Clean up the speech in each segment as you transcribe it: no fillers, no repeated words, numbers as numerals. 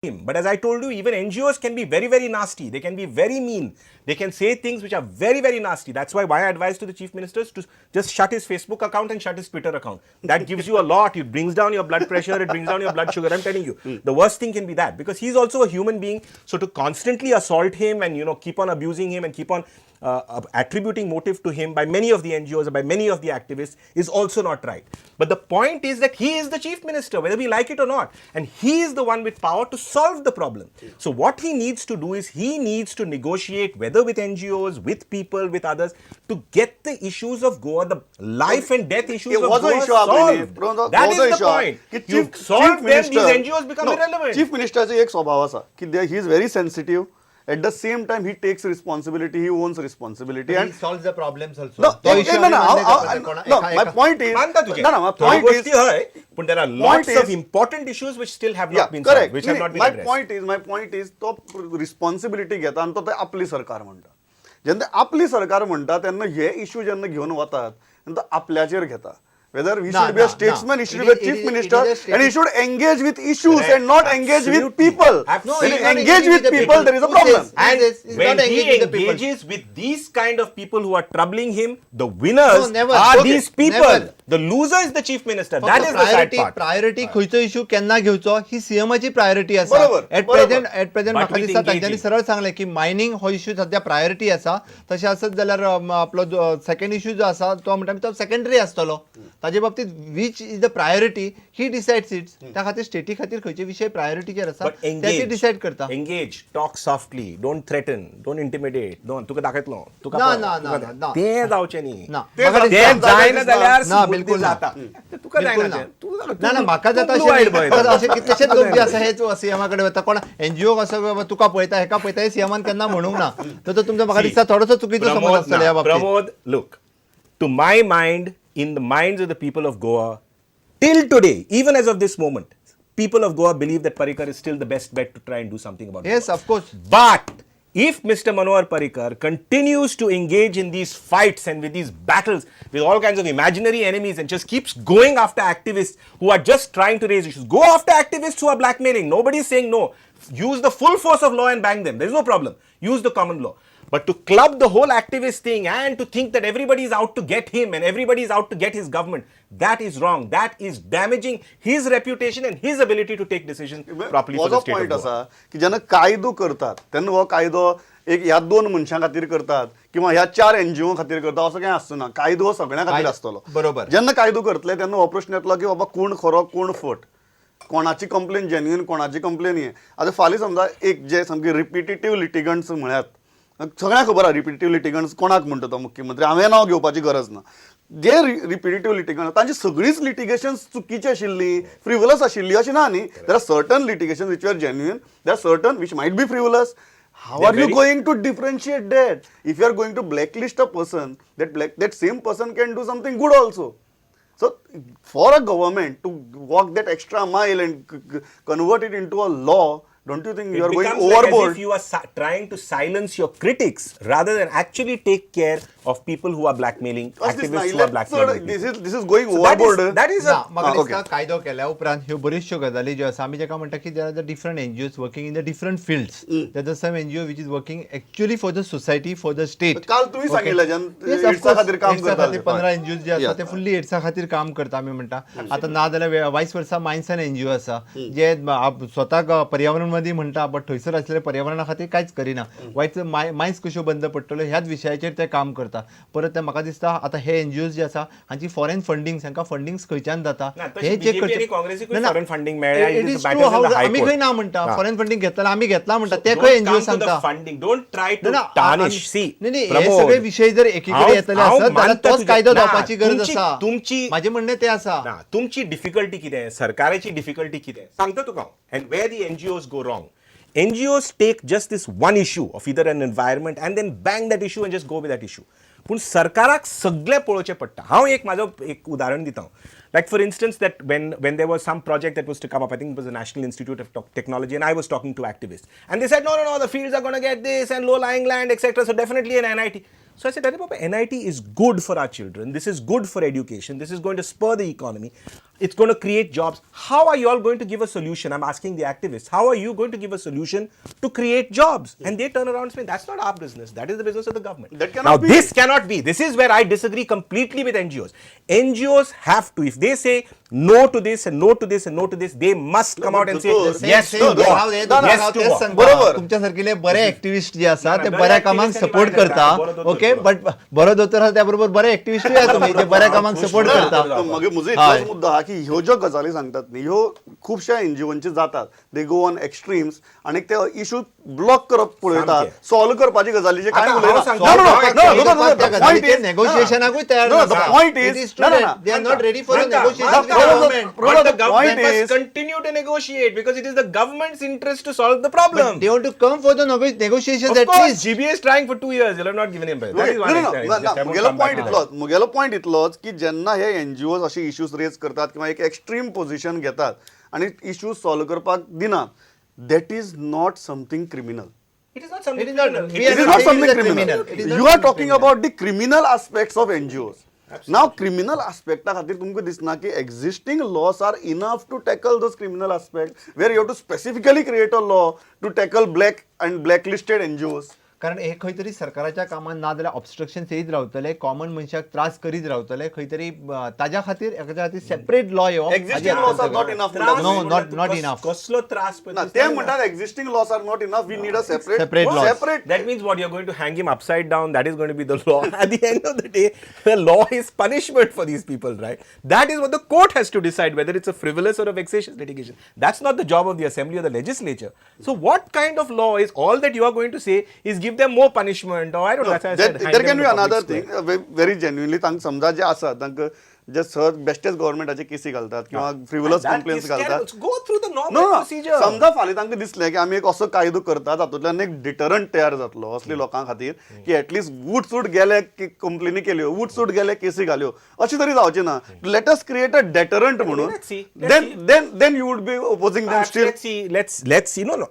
Him. But as I told you, even NGOs can be very, very nasty. They can be very mean. They can say things which are very, very nasty. That's why my advice to the chief minister is to just shut his Facebook account and shut his Twitter account. That gives you a lot. It brings down your blood pressure. It brings down your blood sugar. I'm telling you, the worst thing can be that, because he's also a human being. So to constantly assault him and keep on abusing him and keep on attributing motive to him by many of the NGOs or by many of the activists is also not right. But the point is that he is the chief minister, whether we like it or not, and he is the one with power to solve the problem. So what he needs to do is he needs to negotiate, whether with NGOs, with people, with others, to get the issues of Goa, the life and death issues of हो जो Goa issue solved. That is the point. You solve them, these NGOs become irrelevant. Chief मिनिस्टराचो एक स्वभाव आसा की he is very sensitive. At the same time he takes responsibility, he owns responsibility. And and solve the problems also. No, no, my point is, मानता तुझे. No, my थोडी point is, गोष्टी हय, पण there are lots is- of important issues which still have not been solved, correct. which have not been my addressed. Point is तो responsibility घेता आनी तो ते आपली सरकार म्हणटा. जेन्ना आपली सरकार म्हणटा तेन्ना हे इश्यू जेन्ना घेवन वतात तेन्ना तो आपल्याचेर घेता. Whether he ना, should be a ना, statesman, ना. He should be a It chief is minister a state- and he should engage with issues Correct. And not engage with Absolutely. People. Absolutely. No, When he's you not engage engaging with with the people, people. There is a Who problem. says? And He's when not he engaging with the people. engages with these kind of people who are troubling him, the winners No, never. are Okay. these people. Never. The loser is the chief minister. That is the sad priority part. Priority खंयचो issue केन्ना घेवचो ही सीएमाची priority आसा. बरोबर, eight बरोबर. Present eight present But म्हाका with दिसता तांच्यांनी engaging. सरळ सांगलें की मायनिंग हो इशू सध्या प्रायोरिटी आसा. तशें आसत जाल्यार आपलो सेकंड इशू जो आसा तो म्हणटा आमी तो सेकंडरी आसतलो. ताजे बाबतींत which is the priority he decides it. त्या खातीर स्टेटी खातीर खंयचे विशय प्रायोरिटीचेर आसा But ते engage. Decide करता. Engage. Talk softly. Don't threaten. Don't intimidate. Don't. तुका दाखयतलो. तुका ना, पळय, ना, तुका ना, ना. तें जावचें न्ही. ना. ते म्हाका तें दिसता- जायना जाल्यार ना, बुद्धी बिलकुल ना. जाता. ते तुका बिलकुल जायना ना. तें. तूं ना ना, म्हाका जाता तूं blue-eyed boy. अशें अशें कितलेशेच लोक जे आसा हेच सीएमा कडेन वता. कोण एनजीओ कसो बाबा तुका पळयता हेका पळयता हे सीएमान केन्ना म्हणूंक ना. तर तो तुमचो म्हाका दिसता थोडोसो चुकीचो समज Pramod, आसतलो ह्या na, बाबतीत. Pramod, look, to my mind, in the minds of the people of Goa, till today, even as of this moment, people of Goa believe that Parikar is still the best bet to try and do something about Yes, Goa. Of course. But if Mr. Manohar Parrikar continues to engage in these fights and with these battles with all kinds of imaginary enemies and just keeps going after activists who are just trying to raise issues, go after activists who are blackmailing. Nobody is saying no. Use the full force of law and bang them. There is no problem. Use the common law. But to club the whole activist thing and to think that everybody is out to get him and everybody is out to get his government, that is wrong. That is damaging his reputation and his ability to take decisions properly for म्हजो the state of point Goa. आसा की जेन्ना कायदो करतात तेन्ना हो कायदो एक ह्या दोन मनशां खातीर करतात किंवा ह्या चार एनजीओ खातीर करता असो कांय आसचो ना. कायदो हो सगळ्यां खातीर आसतलो. बरोबर. जेन्ना कायदो करतले तेन्ना हो प्रश्न येतलो की बाबा कोण खरो कोण फट, कोणाची कंप्लेन जेन्युइन, कोणाची कंप्लेन हे. आतां फाल्यां समजा एक जे सामके रिपिटेटीव लिटिगंट्स म्हळ्यात, सगळ्यांक खबर आहा रिपिटेटीव लिटिगंट्स कोणाक म्हणटा तो मुख्यमंत्री, हांवें नांव घेवपाची गरज ना. जे रिपिटेटीव लिटिगंट तांची सगळीच लिटिगेशन्स चुकीची आशिल्ली, फ्रिवलस आशिल्ली अशें ना न्ही. There are certain litigation which are genuine, there are certain which might be frivolous. How They're are you very- going to differentiate that? If you are going to blacklist a person, that same person can do something good also. So for a government to walk that extra mile and convert it into a law, don't you think It you are going becomes like as overboard? if you are trying to silence your critics rather than actually take care of people who are blackmailing, अशें दिसना, activists who are इल्लें चड blackmailing. this people. is this is going So that is, overboard. that is a ना, म्हाका Ah, दिसता okay. कायदो केल्या उपरांत ह्यो बऱ्योचश्यो गजाली ज्यो आसा आमी जेका म्हणटा की there are the different NGOs working in the different fields. There are some NGO which is working actually for the society, for the state. काल तुम्ही सांगितलं एड्सा खातीर काम करता खातीर 15 एनजीओ जे आसा Yeah. ते फुल्ली एड्सा खातीर काम करता आमी म्हणटा. आतां ना जाल्यार वायस वर्सा मायन्सान एनजीओ आसा जे स्वताक पर्यावरणवादी म्हणटा बट थंयसर आसलेल्या पर्यावरणा खातीर कांयच करिना. वायच मायन्स कश्यो बंद पडटल्यो ह्याच विशयाचेर ते काम करता. परत ते म्हाका दिसता आतां हे एनजीओज जे आसा हांची फॉरेन फंडींग, हांकां फंडींग्स खंयच्यान जाता ना, तशें हे चेक BJP आनी काँग्रेसीकूय ना, ना. foreign funding मेळ्ळ्या, It it is is matters true, in the how- high आमी court. खंय ना म्हणटा हा. फॉरेन फंडींग घेतला आमी घेतला म्हणटा ते Don't खंय एनजीओ come to the सांगता. funding. Don't try to ना, ना, tarnish. See, नाही, नाही, हे प्रमोद, सगळे विशय जर एकीकडे हांव- येतले हांव आसत जाल्यार मानता तोच तुजें. कायदो ना, जावपाची गरज आसा. तुमची म्हाजें म्हणणें तें आसा. ना, तुमची डिफिकल्टी कितें, सरकाराची डिफिकल्टी कितें सांगता तुका हांव. And where the NGOs go wrong, NGOs take just this one issue of either an environment and then bang that issue and just go with that issue. पूण सरकाराक सगळें पळोवचें पडटा. हांव एक म्हाजो एक उदाहरण दिता. Like for instance that when there was some project that was to come up, I think it was the National Institute of Technology, and I was talking to activists. And they said, no, no, no, the fields are going to get this and low-lying land, etc. So definitely an NIT. So I said, Arey Baba, NIT is good for our children. This is good for education. This is going to spur the economy. It's going to create jobs. How are you all going to give a solution? I'm asking the activists. How are you going to give a solution to create jobs? And they turn around and say, that's not our business. That is the business of the government. That cannot Now, be. this cannot be. This is where I disagree completely with NGOs. NGOs have to, if they say no to this and no to this and no to this, they must come out and say दोतोर, yes to war. Yes to war. बरोबर. तुमच्या सारकिले बरे activist जे आसा ते बरे बऱ्या कामाक activist support आनी करता. बरो दोतोर, ओके, बरो. बट बरो दोतोर आसा त्या बरोबर बरे ऍक्टिव्हिस्टूय आसा तुमी जे बऱ्या कामाक सपोर्ट ना, करता. ना, मागीर म्हजो इतलोच मुद्दो आहा की ह्यो ज्यो गजाली सांगतात न्ही, ह्यो खुबश्या एनजीओंचे जातात, दे गो ऑन एक्स्ट्रीम्स आनी ते इशू ब्लॉक करप पळयतात, सामकें. सॉल्व करपाची गजालीचे काय आतां हांव उलयना. सांगता, No, no, no, हांव no, no, no, no, त्या the point गजालीचेर is- negotiationाकूय तयार No, the नासता. point It is- is true no, no, that no. they are not ready for a Manta, negotiation Manta, with the government. But the The point government must is- continue to negotiate because it is the government's interest to solve the problem. They want to come for the negotiations Of at course, least. GBA is trying for 2 years. You'll have not given him. That is one No, no, no, example. ना, Just I won't मुगेलो come back point to that. इतलोच, मुगेलो point इतलोच की जेन्ना हे NGOs अशे issues rays करतात किंवा एक एक्स्ट्रीम पोझिशन घेतात आनी इश्यूज सॉल्व करपाक दिनात, that is not something criminal. It is not something It is not- criminal. we are It is not not saying something it is a criminal. criminal. It is not You are something talking criminal. about the criminal aspects of NGOs. Now, criminal aspecta खातीर तुमकां दिसना की existing laws are enough to tackle those criminal aspects, where you have to specifically create a law to tackle black and blacklisted NGOs. कारण हे खंय तरी सरकाराच्या कामात ना जाल्यार ऑब्स्ट्रक्शन येयत रावतले, कॉमन मनशाक त्रास करीत रावतले. खंय तरी ताज्या खातीर एकाच्या खातीर सेपरेट लॉ येवप. Existing laws are not enough. त्रास No, म्हणल्यार not तूं not enough. कसलो त्रास पळय ना, दिसता ते ना. म्हणटात existing laws are not enough, we need a separate Separate laws. Separate. That means what? You're going to hang him upside down. That is going to be the law. At the end of the day, the law is punishment for these people, right? That is what the court has to decide, whether it's a frivolous or a vexatious litigation. That's not the job of the assembly or the legislature. So what kind of law is all that you are going to say is give them more punishment, or I don't know. That's why I There said hang there them can in be the public another square. thing, very genuinely तांकां समजा जे आसा तांकां जे सहज बेश्टेच गव्हर्मेंटाचे केसी घालतात किंवा frivolous That complaints is घालतात. terrible. Go through the normal No, no, no. procedure. समजा फाल्यां तांकां दिसलें की आमी एक असो कायदो करता तातूंतल्यान एक डिटरंट तयार जातलो असले लोकां खातीर की एटलिस्ट वूट सूट गेले की कंप्लेनी केल्यो, वूट सूट गेले केसी घाल्यो, अशें तरी जावचें ना. Let us create a deterrent म्हणून, Let's see. Let's then see. Then then you would be opposing them still. Let's see. Let's see. No, no.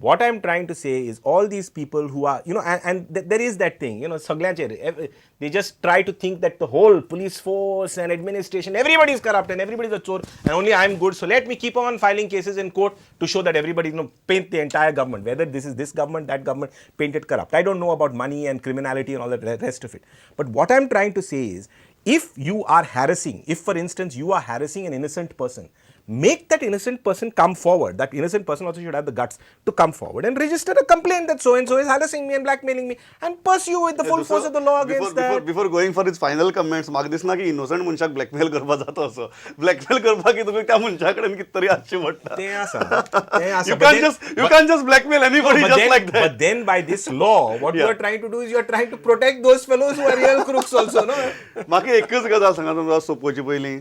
What I'm trying to say is all these people who are, you know, and there is that thing, you know, सगळ्यांचेर, they just try to think that the whole police force and administration, everybody is corrupt and everybody is a chor and only I'm good. So let me keep on filing cases in court to show that everybody, you know, paint the entire government, whether this is this government, that government, paint it corrupt. I don't know about money and criminality and all that rest of it. But what I'm trying to say is, if you are harassing, if for instance you are harassing an innocent person, make that innocent person come forward. That innocent person also should have the guts to come forward and register a complaint that so and so is harassing me and blackmailing me, and pursue with the full force of the law against that. Before going for his final comments, म्हाका दिसना की innocent मनशाक blackmail करपा जाता, असो blackmail करपाक की तुका त्या मनशा कडेन कितें तरी आसचें पडटा. तें आसा, तें आसा. You But can't then- just you can't just blackmail anybody But just then, like that. but then by this law, what you Yeah. are trying to do is you are trying to protect those fellows who are real crooks also, no? म्हाका एकच गजाल सांगा तुमकां सोंपोवची पयलीं,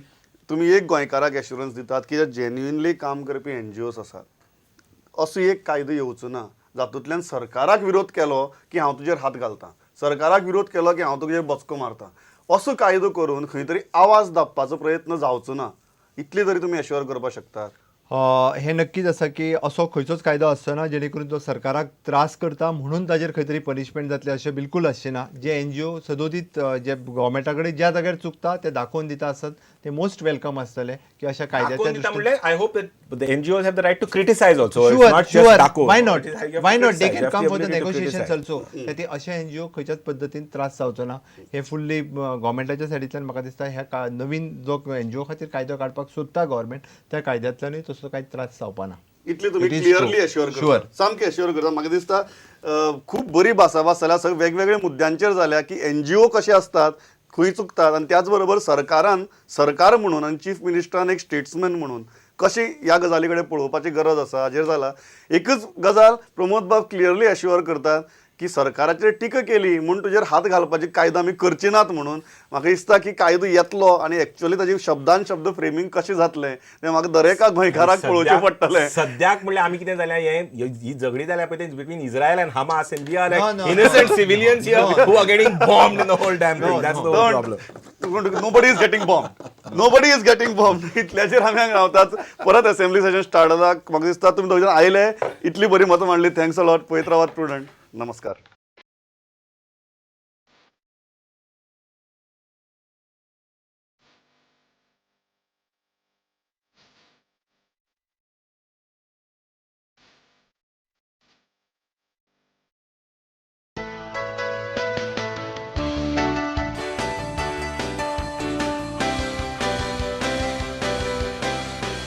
तुमी एक गोंयकाराक assurance दितात की जे जेन्युइनली काम करपी एनजीओस आसात, असो एक कायदो येवचो ना जातूंतल्यान सरकाराक विरोध केलो की हांव तुजेर हात घालतां, सरकाराक विरोध केलो की हांव तुजेर बचको मारता, असो कायदो करून खंय तरी आवाज दाबपाचो प्रयत्न जावचो ना, इतले तरी तुमी एश्युअर करपाक शकतात? हें नक्कीच आसा की असो खंयचोच कायदो आसचो ना जेणे करून तो सरकाराक त्रास करता म्हणून ताजेर खंय तरी पनिशमेंट जातलें अशें बिलकूल आसचें ना. जे एनजीओ सदोदीत जे गव्हर्मेंटा कडेन ज्या जाग्यार चुकता ते दाखोवन दिता आसत ते मोस्ट welcome आसतले की अशा कायद्याच्या दाखोवन दिता दृश्टीन. म्हणल्यार I hope that the NGOs have the right to criticize also. It's Sure, not just sure. दाखोवन. Why not? It is- you have to Why not? They criticize. can You have come the for the ability to negotiations criticize. also. ते अशे NGO खंयच्याच पद्दतीन त्रास जावचो ना, हे फुल्ली गव्हर्मेंटाच्या सायडींतल्यान म्हाका दिसता ह्या नवीन जो एनजीओ खातीर कायदो काडपाक सोदता गव्हर्मेंट, त्या कायद्यांतल्यानूय तसो कांय त्रास जावपा ना. इतले तुमी It is clearly true. Assure Sure. करता, सामकें एश्युअर करता. म्हाका दिसता खूब बरी भासाभास जाल्या, सगळे वेगवेगळ्या मुद्द्यांचेर जाल्या की एनजीओ कशे आसतात, खंय चुकतात, आनी त्याच बरोबर सरकारान सरकार म्हणून आनी चीफ मिनिस्टरान एक स्टेट्समॅन म्हणून कशी ह्या गजाली कडेन पळोवपाची गरज आसा हाजेर जाला. एकच गजाल प्रमोद बाब क्लियरली एश्युअर करतात की सरकाराचेर टिका केली म्हूण तुजेर हात घालपाचे कायदो आमी करचे नात, म्हणून म्हाका दिसता की कायदो येतलो आनी एक्चुअली ताजी शब्दान शब्द फ्रेमींग कशें जातलें तें म्हाका दरेका गोंयकाराक पळोवचें पडटलें. सद्याक म्हणल्यार आमी कितें जाल्या, हें ही झगडी जाल्या पळय between Israel and Hamas, and we are No, like no, innocent no. Civilians here No. Who are getting bombed in the whole damn thing. No, that's no. The whole problem. Nobody is getting bomb, nobody is getting bomb. इतल्याचेर आमी हांगा रावतात. परत assembly Seshan start जाता. म्हाका दिसता तुमी दोग जाण आयले, इतली बरी मतां मांडली, thanks a lot. पळयत रावात प्रुडंट. नमस्कार.